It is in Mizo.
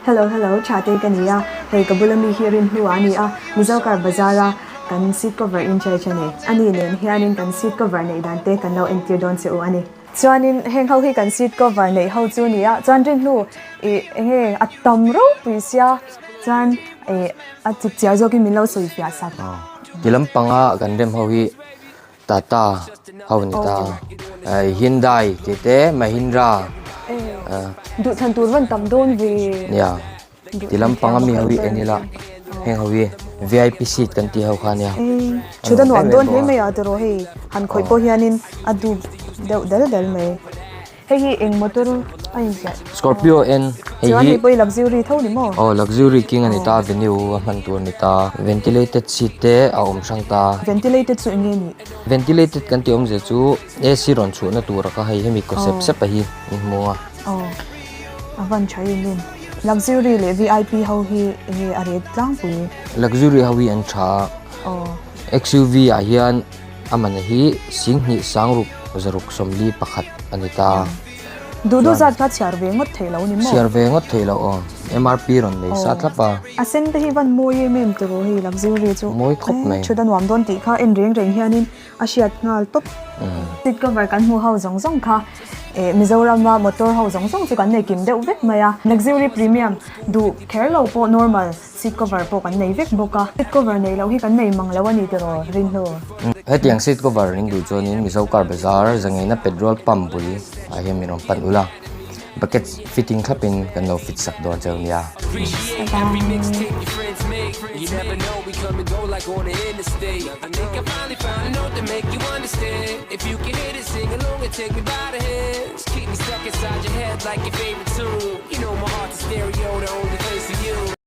Hello hello tha te ka ni a, hei ka bula mi hi rin hnu a ni a, Mizo car bazar a kan seat cover in charge a ni. Ani nen hianin kan seat cover neih dan te kan lo entir dawn che u a ni. Chuanin heng ho hi kan seat cover neih ho chu a ni a, chuan rin hnu ih enge a tam ropui sia chuan ih a chip chiar zawkin min lo sawi fiah sak. Ti lampanga kan rem ho hi Tata ho ni ta Hyundai tih te Mahindra Duhthlan tur van tam dawn ve. Nia ti lampang ami ho hi en ila heng ho hi vip seat kan tih ho kha ania. Thut a nuam dawn hle mai a tiraw hei han khawih pawh hianin a dup deuh dal dal mai. Hei hi eng motor a inziah? Scorpio N hei hi. Chuan hei pawh hi luxury tho ni maw? Aw luxury king a ni ta venue a hman tur a ni ta. Ventilated seat te a awm hrang ta. Ventilated chu eng nge nih? Ventilated kan tih awmzia chu AC rawn chhuahna tura kha hei hemi kaw sep sep a hi in hmu a. Aw a van tha em em. Luxury leh vip ho hi eng nge a ret tlangpui? Luxury ho hi an tha a. Aw. XUV ah hian. A man hi 20 641 a ni ta. Duh duh zat kha chhiar ve ngawt theih lo ni maw? Chhiar ve ngawt theih loh aw. MRP rawn nei sa tlap a. A sen te hi van mawi em em tiraw hei luxury chu. Mawi khawp mai. Thut a nuam dawn tih kha en reng reng hianin a hriat nghal tawp. Seat cover kan hmuh ho zawng zawng kha Mizorama motor ho zawng zawng chu kan nei kim deuh vek mai a. Luxury premium duh kher lo pawh normal. Seat cover pawh kan nei vek bawk a, seat cover nei loh hi kan nei mang lo a ni tiraw Rinhnu? Hetiang seat cover in duh chuanin Mizo Car Bazar zangeina petrol pump bul ah hian min rawn pan ula, bucket fitting thlapin kan lo fit sak dawn cheu nia. Bye bye.